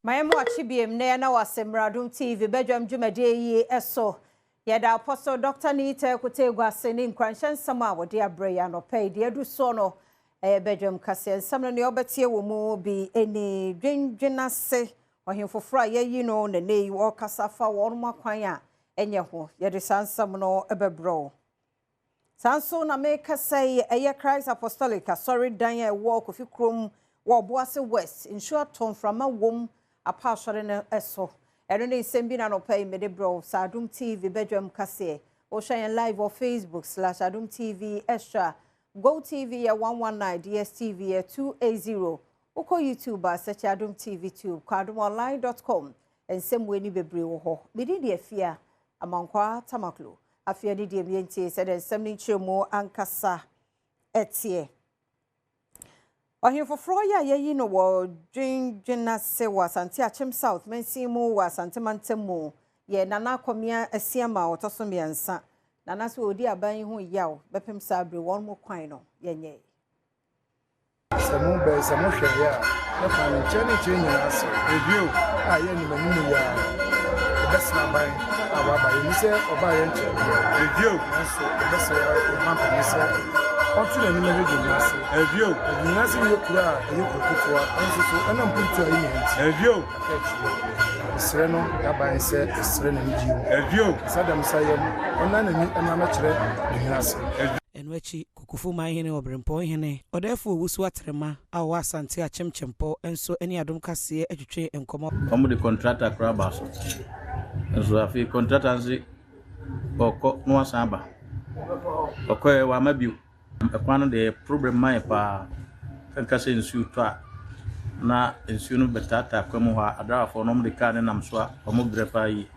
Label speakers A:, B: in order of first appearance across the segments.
A: Ma yɛn mo akyi biem na yɛn na wɔ Asɛmmra Adom TV badwam dwumadie yi so. Yɛda Apostle Dr. Nita Kotegu ase ne nkuranhyɛ nsɛm a wɔde abrɛ yɛn anɔpa yi. Deɛ adu soɔ no ɛyɛ badwam kaseɛ nsɛm no nea ɔbɛtie wɔ mu bi ne dwendwen ase ɔhen foforɔ a yɛayi no na ne yi wɔrekasa fa wɔn akwan a ɛnyɛ ho. Yɛde saa nsɛm no bɛbrɛ wo. Saa nso na mekasa yi ɛyɛ Christ Apostolic asɔredan a ɛwɔ Kofi Kurom wɔ Obuasi West nsuo atɔ mframa wom apa asɔre no so. Ɛno ne nsɛm bi na anɔpa yi mede brɛ wo sɛ Adom TV badwam kaseɛ. Wohwɛ yɛn live wɔ Facebook slash Adom TV Extra. Go TV yɛ 119, DSTV yɛ 280. Wokɔ YouTube a search Adom TV Tube, kɔ adomonline.com. Nsɛm wei ni bebree wɔ hɔ. Mede deɛ fia Amankwaa Tamaklo. Afei ne deɛ mientie sɛ de nsɛm no nkyerɛmu ankasa ɛteɛ. Ɔhen foforɔ yi a yɛyi no wɔ dwendwen ase wɔ Asante Akyem South mansin mu wɔ Asante mantam mu yɛ Nana Akɔmea Asiama a ɔtɔ so mmiɛnsa. Nana sɛ ɔdi aban yi ho yaw bɛpem saa abere wɔn mo kwan no yɛnyɛ.
B: Sɛ mo bɛn sɛ mohwɛ yɛ a, na kwan no nkyɛn ne nkyɛn nyinaa sɛ review a yɛ anim anim yɛ a yɛbɛsena aban a waba. Yɛni sɛ ɔbaa yɛ nkyɛn review, nanso yɛbɛsrɛ yɛma mpanin sɛ ɔnto n'anim ahwɛ Dwamena ase. Review Dwamena ase nyɛ kuro a ɛyɛ kuro ketewa, ɛnso so ɛnam mpuntu a ɛni nti review aka akyire. Mesrɛ no yɛaban sɛ ɛsrɛ n'ani gye mu review sɛ dɛm sa yam ɔnna n'ani mmra mɛkyerɛ Dwamena ase.
C: Ɛno akyi, Kokofo manhene Ɔberempɔn hene Ɔdɛɛfo Owusu Atrema a ɔwɔ Asante Akyemkyempɔ nso ne Adom Kaseɛ atwitwe nkɔmmɔ.
D: Wɔn de contractor koraa ba so. Nso afei contractor nso ɔkɔ na wasan aba. Ɔkɔɛ wama bio. Ɛkwan no deɛ problem ma yɛ paa. Kanka sɛ nsuo tɔ a na nsuo no bɛtaataa kwan mu hɔ a adraafoɔ no wɔn de kaa no nam so a wɔn brɛ paa yie.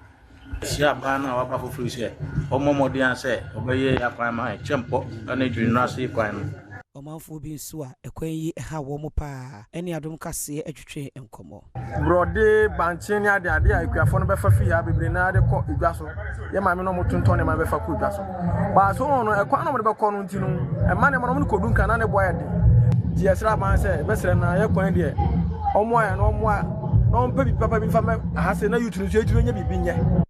D: Hyia aban no a waba foforɔ yi sɛ ɔmmɔ mmɔden a sɛ ɔbɛyɛ yɛ akwan ma yɛ Kyɛmpɔ ne Dwennuro ase kwan no.
C: Ɔmanfoɔ bi nso a ɛkwan yi ha wɔn paa ne Adom Kaseɛ atwitwe nkɔmmɔ.
E: Borɔde, bankye ne ade ade a akuafoɔ no bɛfa firi ha bebree naa de kɔ edwa so. Yɛ maame no ɔmo tontɔn nneɛma bɛfa kɔ edwa so. Baaso wɔn no ɛkwan na ɔmo de bɛkɔ no nti no ɛma nneɛma no ɔmo de kɔdu nkan na ne bo ayɛ den. Nti yɛsrɛ aban sɛ yɛbɛsrɛ na yɛ kwan deɛ ɔmo ayɛ no ɔmo a na ɔmpɛ biribi papa bi mfa mɛ aha se na youth no nso yɛtumi nya biribi nyɛ.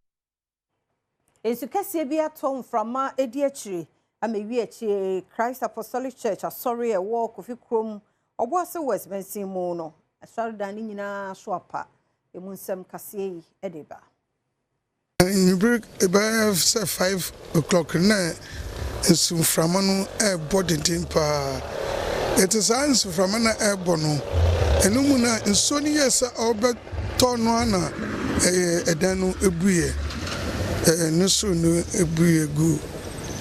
A: Nsu kɛseɛ bi atɔ mframa edi akyire ama ewi akyire Christ Apostolic Church asɔre a ɛwɔ Kofi Kurom Obuasi West mansin mu no asɔredan no nyinaa so apa. Emu nsɛm kaseɛ yi de ba.
B: Anwummere bɛyɛ sɛ 5 o'clock na nsumframa no ɛrebɔ denden paa. Ɛte saa nsumframa no ɛrebɔ no, ɛno mu na nsuo no yɛ sɛ ɔrebɛtɔ no a na ɛyɛ ɛdan no ebuiɛ. Ɛɛ ne soro no ebuiɛ gu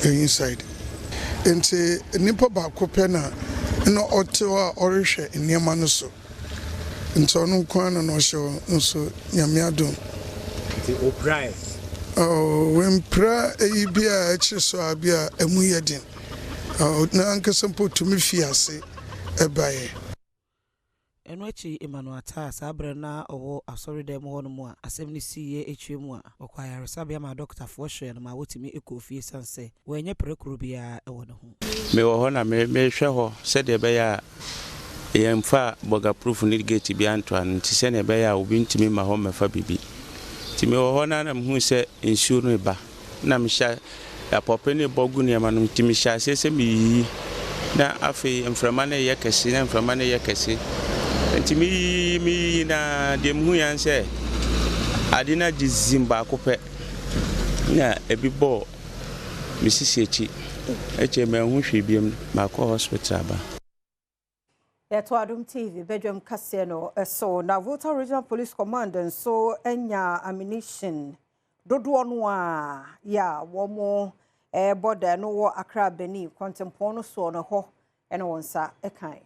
B: inside. Nti nipa baako pɛ na ɔte hɔ a ɔrehwɛ nneɛma no so. Nti ɔno nko ara na ɔhyɛ hɔ nso Nyame adom.
F: Nti opirae?
B: Oh, wempira eyi bi a ɛkyerɛ so a bi a emu yɛ den. Na ankasa mpo tumi fi ase ɛbaeɛ.
C: Ɛno akyi, Emmanuel Atta saa berɛ na ɔwɔ asɔredan mu hɔnom a asɛm no siiɛ akyire mu a ɔkɔ ayaresabea ma adɔkotafoɔ hwɛɛ no ma wɔtumi kɔɔ fie sane sɛ wɔanyɛ prɛkoro biara ɛwɔ ne ho.
D: Mewɔ hɔ na mehwɛ hɔ sɛdeɛ ɛbɛyɛ a yɛmfa burglar proof ne gate bi anto ano nti sɛdeɛ ɛbɛyɛ a obi ntumi ma hɔ mmɛfa biribi. Nti mewɔ hɔ na mehu sɛ nsuo no reba na mehyɛ apɔpe no bɔ gu nneɛma no nti mehyɛ aseɛ sɛ meyiyi na afei mframa no yɛ kɛse na mframa no yɛ kɛse nti meyiyi meyiyi na deɛ mehu yɛn sɛ ade no agye zim baako pɛ na ebi bɔɔ me sisi akyi akyire manhu hwee biom, makɔ hospital aba.
A: Yɛto Adom TV badwam kaseɛ no so na Volta Regional Police Command nso anya ammunition dodoɔ no a yɛ a wɔn ɛrebɔ da no wɔ Accra Benin kwantempɔn no soɔ no hɔ ɛna wɔn nsa ɛkan.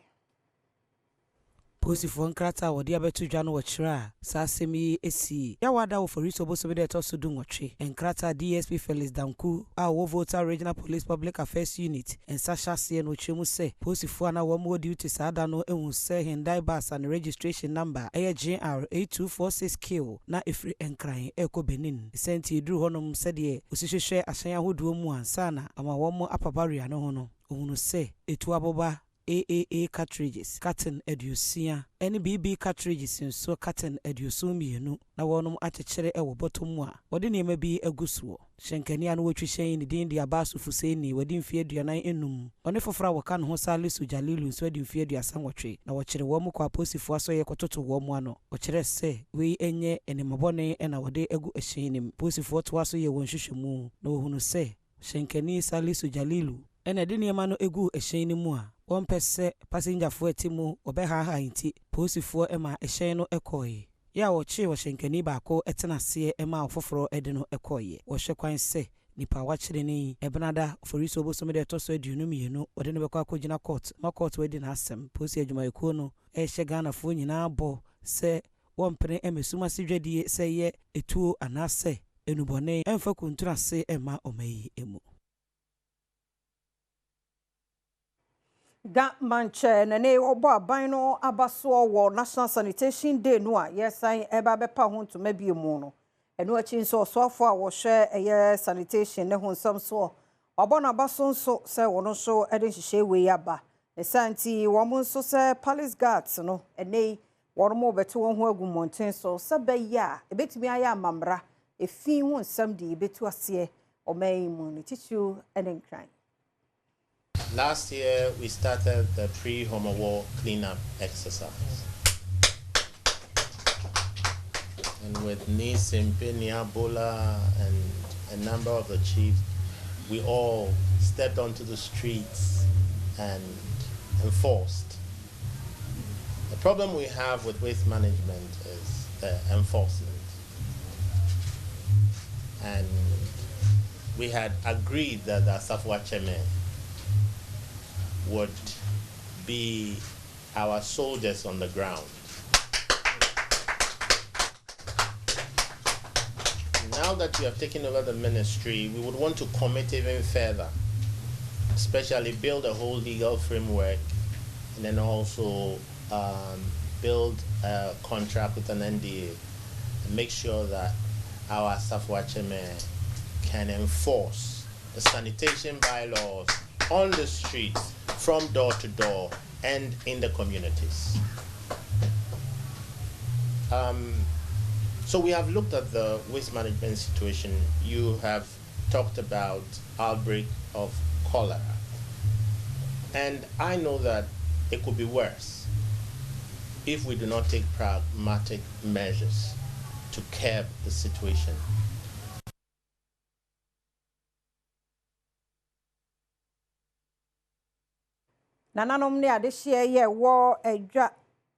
C: Polisifoɔ nkrataa a wɔde abɛto dwa no wɔkyerɛ a saa asɛm yi si Yɛwada wɔ Foriso bosome da ɛtɔ so 18. Nkrataa DSP Felix Danku a ɔwɔ Volta Regional Police Public Affairs Unit nsa hyɛ aseɛ no ɔkyerɛ mu sɛ polisifoɔ a na wɔn wɔ duty saa da no ehu sɛ Hyundai bus a ne registration number ɛyɛ GR 8246Q na ɛfiri Nkran ɛrekɔ Benin. Sɛnti eduru hɔnom sɛdeɛ osi hwehwɛ ahyɛn ahodoɔ mu ansa na ama wɔn apa barrier no ho no, ohunu sɛ etu aboba. AAA cartridges carton 60 ne BB cartridges nso carton 72 na wɔnom akyekyere wɔ bɔtɔ mu a wɔde nneɛma bi agu soɔ. Hyɛnkani a na ɔretwi hyɛn yi ne din de Abass Fuseini, wadi mfeɛ 45. Ɔne foforɔ a wɔka ne ho Salisu Jalilu nso adi mfeɛ 38, na wɔkyeree wɔn kɔɔ apolisifoɔ asɔeɛ kɔtotoo wɔn ano. Wɔkyerɛɛ sɛ wei nyɛ nneɛma bɔne na wɔde agu hyɛn no mu. Apolisifoɔ toaa so yɛɛ wɔn nhwehwɛmu na wɔhunuu sɛ Hyɛnkani Salisu Jalilu na ɛde nneɛma no guu hyɛn no mu a wɔmpɛ sɛ pasengyafoɔ a ɛte mu wɔbɛhaahaa nti, polisifoɔ maa hyɛn no kɔeɛ. Yɛ a wɔkyee ɔhyɛnkani baako tena aseɛ maa ɔfoforɔ de no kɔeɛ. Wɔhwɛ kwan sɛ nipa a wɔakyere no yi, Ɛbenada, Oforisuo bosome da ɛtɔ so 22, wɔde no bɛkɔ akɔgyina kɔɔto ma kɔɔto adi n'asɛm. Polisi adwumayɛkuo no rehyɛ Ghanafoɔ nyinaa bɔ sɛ wɔmpene mma sum ase dwadie sɛ ɛyɛ etuo anaasɛ nnubɔne mfa kuntunu ase mma ɔman yi mu.
A: Ga Mankyɛ na ne ɔbɔ aban no aba soɔ wɔ National Sanitation Day no a yɛresan ɛreba abɛpa ho ntoma bio mu no. Ɛno akyi nso ɔsoafoɔ a wɔhwɛ ɛyɛ sanitation ne ho nsɛm soɔ, wabɔ n'aba so nso sɛ wɔn nso de nhyehyɛe wei aba. Ne saa nti wɔn nso sɛ Palace Guards no ɛnnɛ yi wɔn rebɛto wɔn ho agu mmɔnten so sɛ bɛyɛ a ɛbɛtumi ayɛ amammra efi ho nsɛm de yɛbɛtu aseɛ ɔman yi mu ne titiriw ne Nkran.
G: Last year, we started the pre-Homowo cleanup exercise. And with Nii Sempe, Niabola, and a number of the chiefs, we all stepped onto the streets and enforced. The problem we have with waste management is the enforcement. And we had agreed that the Asafo Akyem would be our soldiers on the ground. Now that you have taken over the ministry, we would want to commit even further, especially build a whole legal framework and then also build a contract with an NDA and make sure that our Asafo Akyem can enforce the sanitation bylaws on the streets from door to door and in the communities. So we have looked at the waste management situation. You have talked about outbreak of cholera. And I know that it could be worse if we do not take pragmatic measures to curb the situation.
A: Nananom ne adehyeɛ yɛ wɔ adwa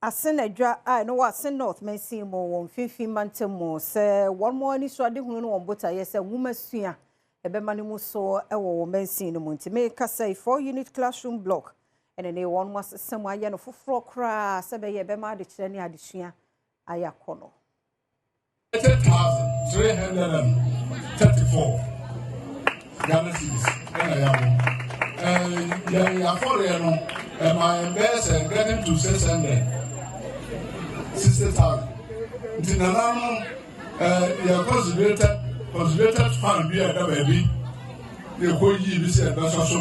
A: Assin Adwa a ɛno wɔ Assin North mansin mu wɔ Mfimfini mantam mu sɛ wɔn mo ani so adehunu no wɔn botaeɛ sɛ nwoma sua ɛbɛma no mu so wɔ wɔn mansin no mu. Nti meka sɛ 4 unit classroom block ɛne ne wɔn mo asesa mu ayɛ no foforɔ koraa sɛ bɛyɛ ɛbɛma adekyerɛ ne adesua ayɛ akɔnɔ.
H: 30,334 Ghana cedis ɛna yɛabɔ. Yɛn afɔreɛ no ɛma yɛn bɛyɛ sɛ getting to 660,000. Nti nananom yɛ consolidated fund bi a ɛda baabi yɛkɔ yii bi sɛ ɛbɛsɔ so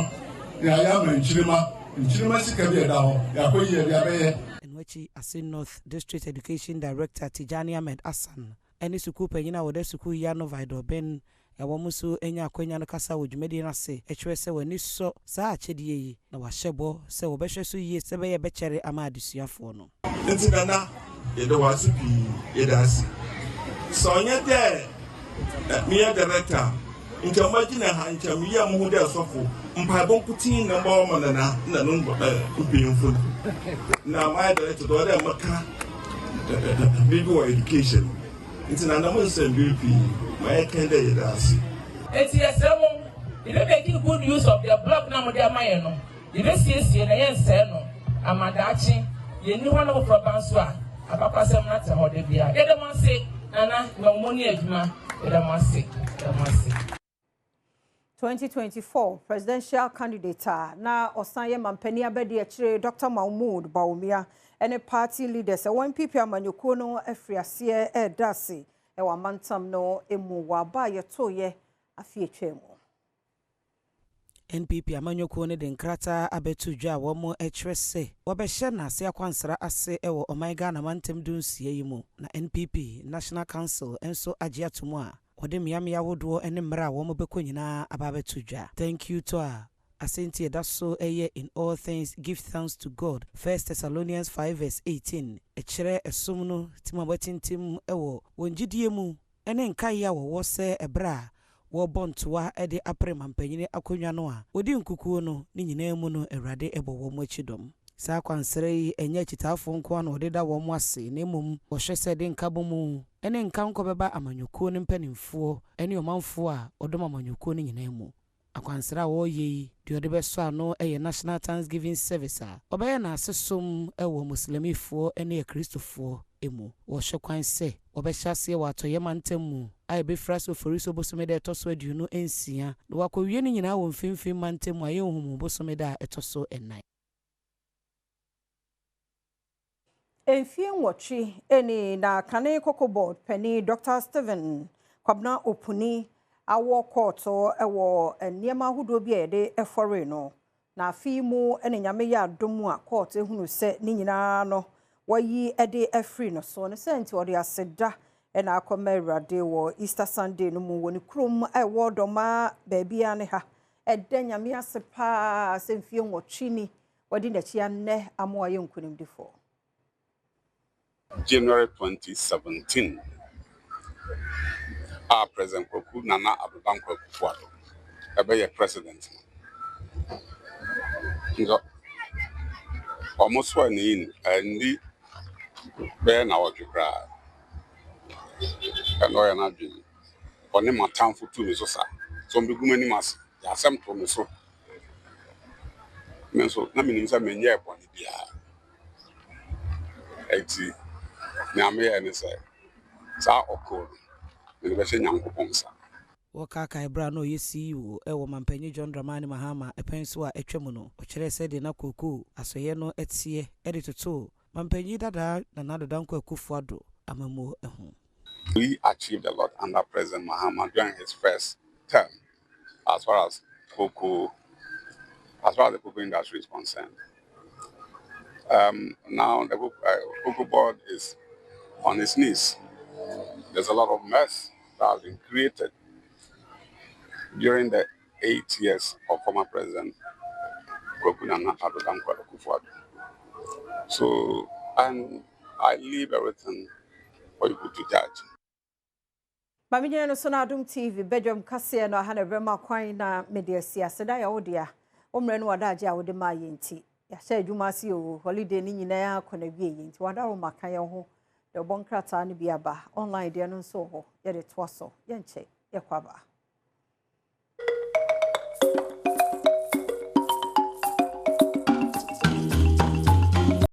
H: yɛayɛ ama nkyirima sika bi ɛda hɔ yɛakɔ yi yɛde abɛyɛ.
C: Ɛno akyi Assin North District Education Director Tijani Ahmed Hassan ne sukuu panyin a wɔda sukuu yi ano Vidal Ben ɛwɔ mo nso anya akwanya no kasa wɔ dwumadie no ase kyerɛ sɛ wɔani sɔ saa akyɛdeɛ yi na wɔahyɛ bɔ sɛ wɔbɛhwɛ so yie sɛ bɛyɛ bɛkyɛre ama adesuafoɔ no.
I: Ntsi Nana, yɛda wo ase pii, yɛda ase. Sɛ ɔnnyɛ dɛ meyɛ director a, nkyɛ magyina ha, nkyɛ meyɛɛ moho dɛ sɔfo, mpaabɔ nkotsee na mobɔbɔ ma Nana na no mpanyimfo no. Na mayɛ director dɛ ɔwɔ dɛ meka biribi wɔ education. Ntsi Nana mo nsɛm pii, ma yɛkɛn dɛ yɛda ase.
J: Enti yɛsrɛ mo, yɛbɛ make good use of the block na mode ama yɛn no. Yɛbɛsiesie na yɛnsɛe no ama daakye yɛnni hɔ na foforɔ ba nso a, abakwasɛm no atena hɔ da biara. Yɛda mo ase, Nana, ma mo ne adwuma. Yɛda mo ase, yɛda mo ase.
A: 2024 presidential candidate a na ɔsan yɛ mampanin abɛdi akyire Dr. Mahmoud Bawumia ne party leaders ɛwɔ NPP amanyɔkuo no afiri aseɛ ɛreda ase ɛwɔ amantam no mu wɔ aba a yɛtoyɛ afe atwa mu.
C: NPP amanyɔkuo no de nkrataa abɛto dwa a wɔkyerɛ sɛ wɔbɛhyɛ n'ase akwansra ase wɔ ɔman Ghana mantam 16 yi mu, na NPP National Council nso agye ato mu a wɔde mmeammea ahodoɔ ne mmerɛ a wɔbɛkɔ nyinaa aba abɛto dwa. Thank you tour a asɛnti ɛda so yɛ "In all things give thanks to God", First Thessalonians 5 verse 18, ɛkyerɛ ɛsom no tim a wɔatintim wɔ wɔn gyidie mu ne nkaeɛ a wɔwɔ sɛ ɛberɛ a wɔrebɔ ntoa de apere mampanyini akonnwa no a wɔdi nkukuo no ne nyinaa mu no, Awurade bɔ wɔn akyi dɔm. Saa akwansra yi ɛnyɛ akyitaafoɔ nko ara na wɔde da wɔn ase, na mmom wɔhwɛ sɛ de nkabɔ mu ne nkankɔ bɛba amanyɔkuo no mpanimfoɔ ne ɔmanfoɔ a wɔdɔm amanyɔkuo no nyinaa mu. Akwansra a wɔreyɛ yi deɛ ɔde bɛsɔ ano yɛ National Thanksgiving Service a ɔbɛyɛ n'ase som wɔ Muslimifoɔ ne Akristofoɔ mu. Wɔhwɛ kwan sɛ wɔbɛhyɛ aseɛ wɔ Atɔeɛ mantam mu a ɛbɛfiri ase Oforisuo bosome da ɛtɔ so 26 na wɔakɔwie no nyinaa wɔ Mfimfini mantam mu a ɛyɛ Nhumu bosome da a ɛtɔ so 4.
A: Mfie 8 ɛni na kane Cocoa Board panin Dr. Stephen Kwabena Opuni awɔ kɔɔto ɛwɔ nneɛma ahodoɔ bi a yɛde ɛfɔre no, na afei mu ɛne Nyame yɛ adom a kɔɔto ehunu sɛ ne nyinaa no wɔyi ɛde afiri no so ne sɛ nti wɔde aseda ɛna akɔma Awurade wɔ Easter Sunday no mu wɔ ne kurom a ɛwɔ Dɔmaa baabi a ne ha. Ɛda Nyame ase paa sɛ mfie 8 ni wɔde n'akyi anɛ amoa yɛ nkonimdifoɔ.
K: January 2017, a President Kwaku Nana Addo Dankwa Akufo-Addo ɛbɛyɛ president no, nso ɔmo swear ne in ɛndi bɛyɛ 7 koraa ɛna ɔyɛ n'adwene ɔne m'atamfo tu me so sa so ɔmbɛgu m'anim ase yɛ asɛm to me so. Me nso na menim sɛ menyɛɛ bɔne biara, eti nea meyɛɛ ne sɛ saa ɔko no mede bɛhyɛ Nyankopɔn nsa.
C: Wɔkaakae berɛ a na ɔyɛ CEO ɛwɔ mampanyin John Dramani Mahama ɛpɛn so a atwa mu no, ɔkyerɛɛ sɛ de na kookoo asɔeɛ no teɛ de totoo mampanyin dadaa Nana Addo Dankwa Akufo-Addo amammuo ho.
K: We achieved a lot under President Mahama during his first term as far as the cocoa industry is concerned. Now the Cocoa Board is on its knees. There's a lot of mess that has been created during the 8 years of former President Kwaku Nana Addo Dankwa Akufo-Addo. So, and I leave everything for you to judge.
A: Maame gyina no so na Adom TV badwam kaseɛ no aha na ɛbɛma kwan na mede asi aseda yɛ wo dea. Wo mmerɛ no wadagye a wode maa yɛ nti yɛahyɛ adwuma ase o. Holiday no nyinaa akɔ na wie yɛ nti wadaro maka yɛn ho deɛ ɔbɔ nkrataa no bi aba online deɛ no nso wɔ hɔ, yɛde toa so, yɛnkyɛ yɛkɔ aba.